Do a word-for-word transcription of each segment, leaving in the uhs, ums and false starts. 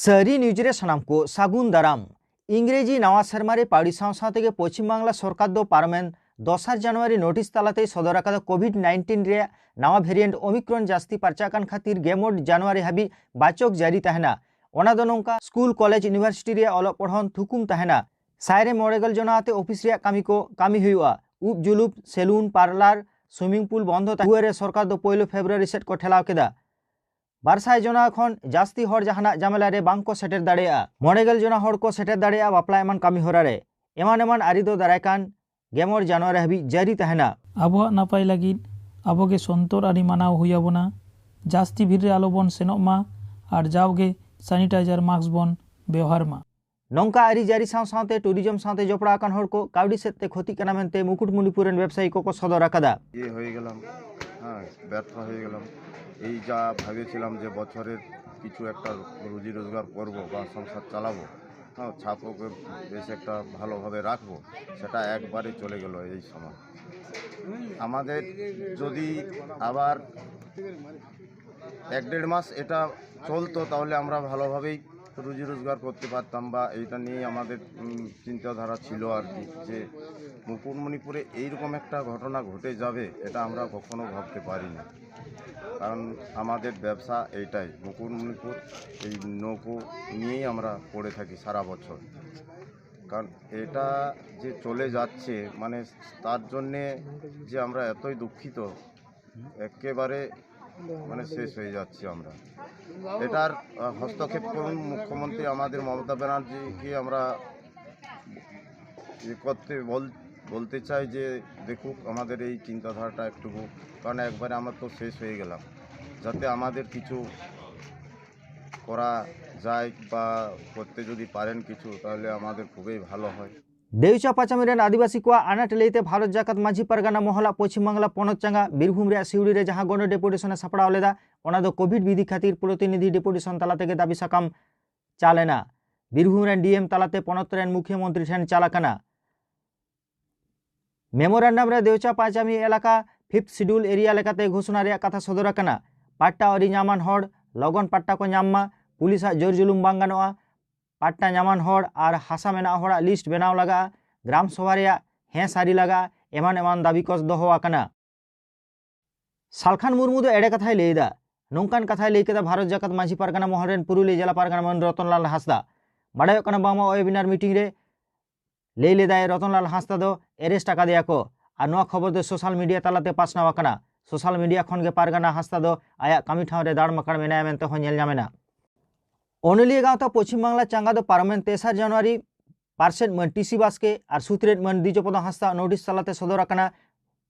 ᱥᱟᱹᱨᱤ ᱱᱤᱭᱩᱡᱽ ᱨᱮ ᱥᱟᱱᱟᱢ ᱠᱚ ᱥᱟᱹᱜᱩᱱ ᱫᱟᱨᱟᱢ᱾ ᱤᱝᱨᱮᱡᱤ ᱱᱟᱣᱟ ᱥᱮᱨᱢᱟ ᱨᱮ ᱯᱟᱹᱣᱲᱤ ᱥᱟᱶ ᱥᱟᱶ ᱛᱮᱜᱮ ᱯᱚᱪᱷᱤᱢ ᱵᱟᱝᱞᱟ ᱥᱚᱨᱠᱟᱨ ᱫᱚ ᱯᱟᱨᱚᱢᱮᱱ ᱫᱚᱥᱟᱨ ᱡᱟᱱᱩᱣᱟᱨᱤ ᱱᱳᱴᱤᱥ ᱛᱟᱞᱟᱛᱮᱭ ᱥᱚᱫᱚᱨ ᱟᱠᱟᱫᱟ ᱠᱳᱵᱷᱤᱰ ᱱᱟᱭᱤᱱᱴᱤᱱ ᱨᱮᱭᱟᱜ ᱱᱟᱣᱟ ᱵᱷᱮᱨᱤᱭᱮᱱᱴ ᱳᱢᱤᱠᱨᱚᱱ ᱡᱟᱹᱥᱛᱤ ᱯᱟᱨᱪᱟᱜ ᱠᱟᱱ ᱠᱷᱟᱹᱛᱤᱨ ᱜᱮ ᱢᱚᱴ ᱡᱟᱱᱩᱣᱟᱨᱤ ᱦᱟᱹᱵᱤᱡ ᱵᱟᱪᱚᱠ ᱡᱟᱹᱨᱤ ᱛᱟᱦᱮᱱᱟ᱾ ᱚᱱᱟ ᱫᱚ ᱱᱚᱝᱠᱟ, ᱥᱠᱩᱞ, ᱠᱚᱞᱮᱡᱽ, ᱤᱭᱩᱱᱤᱵᱷᱟᱨᱥᱤᱴᱤ ᱨᱮᱭᱟᱜ ᱚᱞᱚᱜ ᱯᱚᱲᱦᱚᱱ ᱛᱷᱩᱠᱩᱢ ᱛᱟᱦᱮᱱᱟ᱾ ᱥᱟᱭ ᱨᱮ ᱢᱚᱬᱮ ᱜᱮᱞ ᱡᱚᱱᱟ ᱟᱛᱮ ᱚᱯᱷᱤᱥ ᱨᱮᱭᱟᱜ ᱠᱟᱹᱢᱤ ᱠᱚ ᱠᱟᱹᱢᱤ ᱦᱩᱭᱩᱜᱼᱟ᱾ ᱩᱵ ᱡᱩᱞᱩᱯ, ᱥᱮᱞᱩᱱ, ᱯᱟᱨᱞᱟᱨ, ᱥᱩᱭᱢᱤᱝ ᱯᱩᱞ ᱵᱚᱱᱫᱷᱚ ᱛᱟᱦᱮᱸ᱾ ᱜᱩᱣᱟᱹ ᱨᱮ ᱥᱚᱨᱠᱟᱨ ᱫᱚ ᱯᱳᱭᱞᱳ ᱯᱷᱮᱵᱽᱨᱩᱣᱟᱨᱤ ᱥᱮᱫ ᱠᱚ ᱴᱷᱮᱞᱟᱣ ᱠᱮᱫᱟ᱾ ᱵᱟᱨ ᱥᱟᱭ ᱡᱚᱱᱟ ᱠᱷᱚᱱ ᱡᱟᱹᱥᱛᱤ ᱦᱚᱲ ᱡᱟᱦᱟᱱᱟᱜ ᱡᱟᱢᱮᱞᱟ ᱨᱮ ᱵᱟᱝ ᱠᱚ ᱥᱮᱴᱮᱨ ᱫᱟᱲᱮᱭᱟᱜᱼᱟ᱾ ᱢᱚᱬᱮ ᱜᱮᱞ ᱡᱚᱱᱟ ᱦᱚᱲ ᱠᱚ ᱥᱮᱴᱮᱨ ᱫᱟᱲᱮᱭᱟᱜᱼᱟ ᱵᱟᱯᱞᱟ ᱮᱢᱟᱱ ᱠᱟᱹᱢᱤ ᱦᱚᱨᱟ ᱨᱮ᱾ ᱮᱢᱟᱱ ᱮᱢᱟᱱ ᱟᱹᱨᱤ ᱫᱚ ᱫᱟᱨᱟᱭ ᱠᱟᱱ ᱜᱮᱢᱚᱬ ᱡᱟᱱᱩᱣᱟᱨᱤ ᱦᱟᱹᱵᱤᱡ ᱡᱟᱹᱨᱤ ᱛᱟᱦᱮᱱᱟ᱾ ᱟᱵᱚᱣᱟᱜ ᱱᱟᱯᱟᱭ ᱞᱟᱹᱜᱤᱫ ᱟᱵᱚ ᱜᱮ ᱥᱚᱱᱛᱚᱨ ᱟᱹᱨᱤ ᱢᱟᱱᱟᱣ ᱦᱩᱭ ᱟᱵᱚᱱᱟ᱾ ᱡᱟᱹᱥᱛᱤ ᱵᱷᱤᱲ ᱨᱮ ᱟᱞᱚ ᱵᱚᱱ ᱥᱮᱱᱚᱜ ᱢᱟ ᱟᱨ ᱡᱟᱣᱜᱮ ᱥᱟᱱᱤᱴᱟᱭᱡᱟᱨ ᱢᱟᱥᱠ ᱵᱚᱱ ᱵᱮᱣᱦᱟᱨ ᱢᱟ᱾ ᱱᱚᱝᱠᱟ ᱟᱹᱨᱤ ᱡᱟᱹᱨᱤ ᱥᱟᱶ ᱥᱟᱶᱛᱮ ᱴᱩᱨᱤᱡᱚᱢ ᱥᱟᱶᱛᱮ ᱡᱚᱯᱲᱟᱣ ᱟᱠᱟᱱ ᱦᱚᱲ ᱠᱚ ᱠᱟᱹᱣᱰᱤ ᱥᱮᱫ ᱛᱮ ᱠᱷᱚᱛᱤᱜ ᱠᱟᱱᱟ ᱢᱮᱱᱛᱮ ᱢᱩᱠᱩᱴᱢᱩᱱᱤᱯᱩᱨ ᱨᱮᱱ ᱵᱮᱵᱽᱥᱟᱭᱤ ᱠᱚᱠᱚ ᱥᱚᱫᱚᱨ ᱟᱠᱟᱫᱟ᱾ ইয়ে হয়ে গেলাম, হ্যাঁ, ব্যর্থ হয়ে গেলাম। এই যা ভেবেছিলাম যে বছরের কিছু একটা রুজি রোজগার করব বা সংসার চালাবো, হ্যাঁ, ছাপকে বেশ একটা ভালোভাবে রাখবো, সেটা একবারে চলে গেল এই সময়। আমাদের যদি আবার এক দেড় মাস এটা চলতো, তাহলে আমরা ভালোভাবেই রুজি রোজগার করতে পারতাম, বা এইটা নিয়েই আমাদের উম, চিন্তাধারা ছিল আর কি, যে মুকুটমণিপুরে এইরকম একটা ঘটনা ঘটে যাবে, এটা আমরা কখনো ভাবতে পারি না। কারণ আমাদের ব্যবসা এইটাই, মুকুটমণিপুর এই নৌকো নিয়েই আমরা পড়ে থাকি সারা বছর। কারণ এটা যে চলে যাচ্ছে, মানে, তার জন্যে যে আমরা এতই দুঃখিত, একেবারে মানে শেষ হয়ে যাচ্ছি আমরা। এটার আহ, হস্তক্ষেপ করুন মুখ্যমন্ত্রী, আমাদের মমতা ব্যানার্জিকে আমরা ইয়ে করতে বল বলতে চাই যে দেখুক আমাদের এই চিন্তাধারাটা একটুকু, কারণ একবারে আমরা তো শেষ হয়ে গেলাম। যাতে আমাদের কিছু করা যায় বা করতে যদি পারেন কিছু, তাহলে আমাদের খুবই ভালো হয়। ᱫᱮᱣᱪᱟ ᱯᱟᱪᱟᱢᱤ ᱨᱮᱱ ᱟᱹᱫᱤᱵᱟᱹᱥᱤ ᱠᱚᱣᱟᱜ ᱟᱱᱟᱴ ᱞᱟᱹᱭᱛᱮ ᱵᱷᱟᱨᱚᱛ ᱡᱟᱠᱟᱛ ᱢᱟᱹᱡᱷᱤ ᱯᱟᱨᱜᱟᱱᱟ ᱢᱚᱦᱚᱞᱟᱜ ᱯᱚᱪᱷᱤᱢ ᱵᱟᱝᱞᱟ ᱯᱚᱱᱚᱛ ᱪᱟᱸᱜᱟ ᱵᱤᱨᱵᱷᱩᱢ ᱨᱮᱭᱟᱜ ᱥᱤᱣᱲᱤ ᱨᱮ ᱡᱟᱦᱟᱸ ᱜᱚᱱᱚ ᱰᱮᱯᱩᱴᱮᱥᱚᱱ ᱮ ᱥᱟᱯᱲᱟᱣ ᱞᱮᱫᱟ, ᱚᱱᱟ ᱫᱚ ᱠᱳᱵᱷᱤᱰ ᱵᱤᱫᱷᱤ ᱠᱷᱟᱹᱛᱤᱨ ᱯᱨᱚᱛᱤᱱᱤᱫᱷᱤ ᱰᱮᱯᱩᱴᱮᱥᱚᱱ ᱛᱟᱞᱟ ᱛᱮᱜᱮ ᱫᱟᱹᱵᱤ ᱥᱟᱠᱟᱢ ᱪᱟᱞ ᱮᱱᱟ᱾ ᱵᱤᱨᱵᱷᱩᱢ ᱨᱮᱱ ᱰᱤ ᱮᱢ ᱛᱟᱞᱟᱛᱮ ᱯᱚᱱᱚᱛ ᱨᱮᱱ ᱢᱩᱠᱷᱤᱭᱟᱹ ᱢᱚᱱᱛᱨᱤ ᱴᱷᱮᱱ ᱪᱟᱞ ᱟᱠᱟᱱᱟ᱾ ᱢᱮᱢᱳᱨᱟᱱᱰᱟᱢ ᱨᱮ ᱫᱮᱣᱪᱟ ᱯᱟᱸᱪᱟᱢᱤ ᱮᱞᱟᱠᱟ ᱯᱷᱤᱯᱛᱷ ᱥᱤᱰᱩᱞ ᱮᱨᱤᱭᱟ ᱞᱮᱠᱟᱛᱮ ᱜᱷᱳᱥᱚᱱᱟ ᱨᱮᱭᱟᱜ ᱠᱟᱛᱷᱟ ᱥᱚᱫᱚᱨ ᱟᱠᱟᱱᱟ᱾ ᱯᱟᱴᱴᱟ ᱟᱹᱣᱨᱤ ᱧᱟᱢᱟᱱ ᱦᱚᱲ ᱞᱚᱜᱚᱱ ᱯᱟᱴᱴᱟ ᱠᱚ ᱧᱟᱢ ᱢᱟ, ᱯᱩᱞᱤᱥᱟᱜ ᱡᱳᱨ ᱡᱩᱞᱩᱢ ᱵᱟᱝ ᱜᱟᱱᱚᱜᱼᱟ, ᱯᱟᱴᱴᱟ ᱧᱟᱢᱟᱱ ᱦᱚᱲ ᱟᱨ ᱦᱟᱥᱟ ᱢᱮᱱᱟᱜ ᱦᱚᱲᱟᱜ ᱞᱤᱥᱴ ᱵᱮᱱᱟᱣ ᱞᱟᱜᱟᱜᱼᱟ, ᱜᱨᱟᱢ ᱥᱚᱵᱷᱟ ᱨᱮᱭᱟᱜ ᱦᱮᱸ ᱥᱟᱹᱨᱤ ᱞᱟᱜᱟᱜᱼᱟ, ᱮᱢᱟᱱ ᱮᱢᱟᱱ ᱫᱟᱹᱵᱤ ᱠᱚ ᱫᱚᱦᱚ ᱟᱠᱟᱱᱟ᱾ ᱥᱟᱞᱠᱷᱟᱱ ᱢᱩᱨᱢᱩ ᱫᱚ ᱮᱲᱮ ᱠᱟᱛᱷᱟᱭ ᱞᱟᱹᱭ ᱮᱫᱟ, ᱱᱚᱝᱠᱟᱱ ᱠᱟᱛᱷᱟᱭ ᱞᱟᱹᱭ ᱠᱮᱫᱟ ᱵᱷᱟᱨᱚᱛ ᱡᱟᱠᱟᱛ ᱢᱟᱹᱡᱷᱤ ᱯᱟᱨᱜᱟᱱᱟ ᱢᱚᱦᱚᱞ ᱨᱮᱱ ᱯᱩᱨᱩᱞᱤᱭᱟᱹ ᱡᱮᱞᱟ ᱯᱟᱨᱜᱟᱱᱟ ᱢᱟᱹᱱ ᱨᱚᱛᱚᱱᱞᱟᱞ ᱦᱟᱸᱥᱫᱟ᱾ ᱵᱟᱰᱟᱭᱚᱜ ᱠᱟᱱᱟ, ᱵᱟᱝᱢᱟ ᱳᱭᱮᱵᱤᱱᱟᱨ ᱢᱤᱴᱤᱝ ᱨᱮ ᱞᱟᱹᱭ ᱞᱮᱫᱟᱭ, ᱨᱚᱛᱚᱱᱞᱟᱞ ᱦᱟᱸᱥᱫᱟ ᱫᱚ ᱮᱨᱮᱥᱴ ᱟᱠᱟᱫᱮᱭᱟ ᱠᱚ ᱟᱨ ᱱᱚᱣᱟ ᱠᱷᱚᱵᱚᱨ ᱫᱚ ᱥᱳᱥᱟᱞ ᱢᱤᱰᱤᱭᱟ ᱛᱟᱞᱟᱛᱮ ᱯᱟᱥᱱᱟᱣ ᱟᱠᱟᱱᱟ᱾ ᱥᱳᱥᱟᱞ ᱢᱤᱰᱤᱭᱟ ᱠᱷᱚᱱ ᱜᱮ ᱯᱟᱨᱜᱟᱱᱟ ᱦᱟᱸᱥᱫᱟ ᱫᱚ ᱟᱭᱟᱜ ᱠᱟᱹᱢᱤ ᱴᱷᱟᱶ ᱨᱮ ᱫᱟᱲ ᱢᱟᱠᱟᱲ ᱢᱮᱱᱟᱭᱟ ᱢᱮᱱᱛᱮ ᱦᱚᱸ ᱧᱮᱞ ᱧᱟᱢ ᱮᱱᱟ᱾ ᱚᱱᱚᱞᱤᱭᱟᱹ ᱜᱟᱶᱛᱟ ᱯᱚᱪᱷᱤᱢ ᱵᱟᱝᱞᱟ ᱪᱟᱸᱜᱟ ᱫᱚ ᱯᱟᱨᱚᱢᱮᱱ ᱛᱮᱥᱟᱨ ᱡᱟᱱᱩᱣᱟᱨᱤ ᱯᱟᱨᱥᱮᱛ ᱢᱟᱹᱱ ᱴᱤ ᱥᱤ ᱵᱟᱥᱠᱮ ᱟᱨ ᱥᱩᱛᱨᱮᱛ ᱢᱟᱹᱱ ᱫᱤᱡᱚᱯᱚᱫᱚ ᱦᱟᱸᱥᱫᱟ ᱱᱳᱴᱤᱥ ᱛᱟᱞᱟᱛᱮ ᱥᱚᱫᱚᱨ ᱟᱠᱟᱱᱟ᱾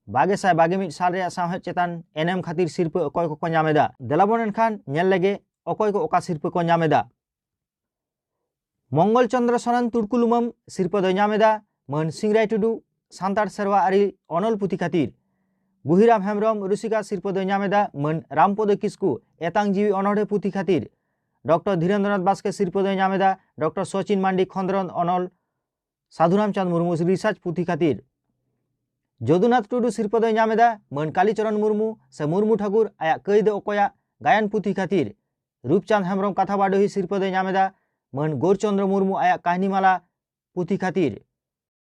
ᱵᱟᱜᱮ ᱥᱟᱭ ᱵᱟᱜᱮ ᱢᱤᱫ ᱥᱟᱞ ᱨᱮᱭᱟᱜ ᱥᱟᱶᱦᱮᱫ ᱪᱮᱛᱟᱱ ᱮᱱᱮᱢ ᱠᱷᱟᱹᱛᱤᱨ ᱥᱤᱨᱯᱟᱹ ᱚᱠᱚᱭ ᱠᱚᱠᱚ ᱧᱟᱢ ᱮᱫᱟ? ᱫᱮᱞᱟᱵᱚᱱ ᱮᱱᱠᱷᱟᱱ ᱧᱮᱞ ᱞᱮᱜᱮ ᱚᱠᱚᱭ ᱠᱚ ᱚᱠᱟ ᱥᱤᱨᱯᱟᱹ ᱠᱚ ᱧᱟᱢ ᱮᱫᱟ᱾ ᱢᱚᱝᱜᱚᱞ ᱪᱚᱸᱫᱽᱨᱚ ᱥᱚᱨᱮᱱ ᱛᱩᱲᱠᱩᱞᱩᱢᱟᱹᱢ ᱥᱤᱨᱯᱟᱹ ᱫᱚᱭ ᱧᱟᱢ ᱮᱫᱟ ᱢᱟᱹᱱ ᱥᱤᱝᱨᱟᱭ ᱴᱩᱰᱩ ᱥᱟᱱᱛᱟᱲ ᱥᱮᱨᱣᱟ ᱟᱹᱨᱤ ᱚᱱᱚᱞ ᱯᱩᱛᱷᱤ ᱠᱷᱟᱹᱛᱤᱨ᱾ ᱜᱩᱦᱤᱨᱟᱢ ᱦᱮᱢᱵᱨᱚᱢ ᱨᱩᱥᱤᱠᱟ ᱥᱤᱨᱯᱟᱹ ᱫᱚᱭ ᱧᱟᱢ ᱮᱫᱟ ᱢᱟᱹᱱ ᱨᱟᱢᱯᱚᱫᱚ ᱠᱤᱥᱠᱩ ᱮᱛᱟᱝ ᱡᱤᱣᱤ ᱚᱱᱚᱬᱦᱮ ᱯᱩᱛᱷᱤ ᱠᱷᱟᱹᱛᱤᱨ᱾ ᱰᱚᱠᱴᱚᱨ ᱫᱷᱤᱨᱮᱱᱫᱨᱚᱱᱟᱛᱷ ᱵᱟᱥᱠᱮ ᱥᱤᱨᱯᱟᱹ ᱫᱚᱭ ᱧᱟᱢ ᱮᱫᱟ ᱰᱚᱠᱴᱚᱨ ᱥᱚᱪᱤᱱ ᱢᱟᱱᱰᱤ ᱠᱷᱚᱸᱫᱽᱨᱚᱸᱫᱽ ᱚᱱᱚᱞ ᱥᱟᱫᱷᱩᱨᱟᱢ ᱪᱟᱸᱫᱽ ᱢᱩᱨᱢᱩ ᱨᱤᱥᱟᱨᱪ ᱯᱩᱛᱷᱤ ᱠᱷᱟᱹᱛᱤᱨ᱾ ᱡᱚᱫᱩᱱᱟᱛᱷ ᱴᱩᱰᱩ ᱥᱤᱨᱯᱟᱹ ᱫᱚᱭ ᱧᱟᱢ ᱮᱫᱟ ᱢᱟᱹᱱ ᱠᱟᱞᱤᱪᱚᱨᱚᱱ ᱢᱩᱨᱢᱩ ᱥᱮ ᱢᱩᱨᱢᱩ ᱴᱷᱟᱹᱠᱩᱨ ᱟᱭᱟᱜ ᱠᱟᱹᱭ ᱫᱚ ᱚᱠᱚᱭᱟᱜ ᱜᱟᱭᱟᱱ ᱯᱩᱛᱷᱤ ᱠᱷᱟᱹᱛᱤᱨ᱾ ᱨᱩᱯᱪᱟᱸᱫᱽ ᱦᱮᱢᱵᱨᱚᱢ ᱠᱟᱛᱷᱟ ᱵᱟᱰᱚᱦᱤ ᱥᱤᱨᱯᱟᱹ ᱫᱚᱭ ᱧᱟᱢ ᱮᱫᱟ ᱢᱟᱹᱱ ᱜᱳᱨᱪᱚᱸᱫᱽᱨᱚ ᱢᱩᱨᱢᱩ ᱟᱭᱟᱜ ᱠᱟᱹᱦᱱᱤᱢᱟᱞᱟ ᱯᱩᱛᱷᱤ ᱠᱷᱟᱹᱛᱤᱨ᱾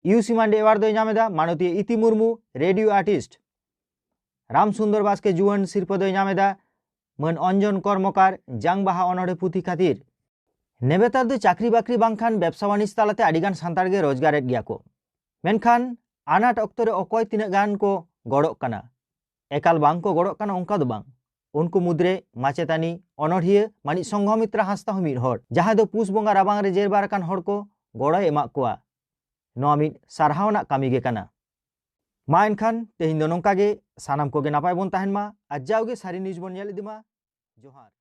ᱤᱭᱩ ᱥᱤ ᱢᱟᱱᱰᱤ ᱮᱣᱟᱨᱰ ᱫᱚᱭ ᱧᱟᱢ ᱮᱫᱟ ᱢᱟᱱᱚᱛᱤᱭᱟᱹ ᱤᱛᱤ ᱢᱩᱨᱢᱩ, ᱨᱮᱰᱤᱭᱳ ᱟᱨᱴᱤᱥᱴ᱾ ᱨᱟᱢ ᱥᱩᱱᱫᱚᱨ ᱵᱟᱥᱠᱮ ᱡᱩᱣᱟᱹᱱ ᱥᱤᱨᱯᱟᱹ ᱫᱚᱭ ᱧᱟᱢ ᱮᱫᱟ ᱢᱟᱹᱱ ᱚᱧᱡᱚᱱ ᱠᱚᱨᱢᱚᱠᱟᱨ, ᱡᱟᱝ ᱵᱟᱦᱟ ᱚᱱᱚᱬᱦᱮ ᱯᱩᱛᱷᱤ ᱠᱷᱟᱹᱛᱤᱨ᱾ ᱱᱮᱵᱮᱛᱟᱨ ᱫᱚ ᱪᱟᱹᱠᱨᱤ ᱵᱟᱹᱠᱨᱤ ᱵᱟᱝᱠᱷᱟᱱ ᱵᱮᱵᱽᱥᱟ ᱵᱟᱹᱱᱤᱡᱽ ᱛᱟᱞᱟᱛᱮ ᱟᱹᱰᱤᱜᱟᱱ ᱥᱟᱱᱛᱟᱲ ᱜᱮ ᱨᱳᱡᱽᱜᱟᱨᱮᱫ ᱜᱮᱭᱟ ᱠᱚ᱾ ᱢᱮᱱᱠᱷᱟᱱ ᱟᱱᱟᱴ ᱚᱠᱛᱚ ᱨᱮ ᱚᱠᱚᱭ ᱛᱤᱱᱟᱹᱜ ᱜᱟᱱ ᱠᱚ ᱜᱚᱲᱚᱜ ᱠᱟᱱᱟ? ᱮᱠᱟᱞ ᱵᱟᱝ ᱠᱚ ᱜᱚᱲᱚᱜ ᱠᱟᱱᱟ ᱚᱱᱠᱟ ᱫᱚ ᱵᱟᱝ᱾ ᱩᱱᱠᱩ ᱢᱩᱫᱽᱨᱮ ᱢᱟᱪᱮᱛᱟᱹᱱᱤ, ᱚᱱᱚᱬᱦᱤᱭᱟᱹ ᱢᱟᱹᱱᱤᱡ ᱥᱚᱝᱜᱷᱚᱢᱤᱛᱨᱟ ᱦᱟᱸᱥᱫᱟ ᱦᱚᱸ ᱢᱤᱫ ᱦᱚᱲ, ᱡᱟᱦᱟᱸᱭ ᱫᱚ ᱯᱩᱥ ᱵᱚᱸᱜᱟ ᱨᱟᱵᱟᱝ ᱨᱮ ᱡᱮᱨᱵᱟᱨ ᱟᱠᱟᱱ ᱦᱚᱲ ᱠᱚ ᱜᱚᱲᱚᱭ ᱮᱢᱟᱜ ᱠᱚᱣᱟ᱾ ᱱᱚᱣᱟ ᱢᱤᱫ ᱥᱟᱨᱦᱟᱣ ᱟᱱᱟᱜ ᱠᱟᱹᱢᱤ ᱜᱮ ᱠᱟᱱᱟ᱾ ᱢᱟ ᱮᱱᱠᱷᱟᱱ ᱛᱮᱦᱮᱧ ᱫᱚ ᱱᱚᱝᱠᱟ ᱜᱮ, ᱥᱟᱱᱟᱢ ᱠᱚᱜᱮ ᱱᱟᱯᱟᱭ ᱵᱚᱱ ᱛᱟᱦᱮᱱ ᱢᱟ ᱟᱨ ᱡᱟᱣᱜᱮ ᱥᱟᱹᱨᱤ ᱱᱤᱭᱩᱡᱽ ᱵᱚᱱ ᱧᱮᱞ ᱤᱫᱤ ᱢᱟ᱾ ᱡᱚᱦᱟᱨ᱾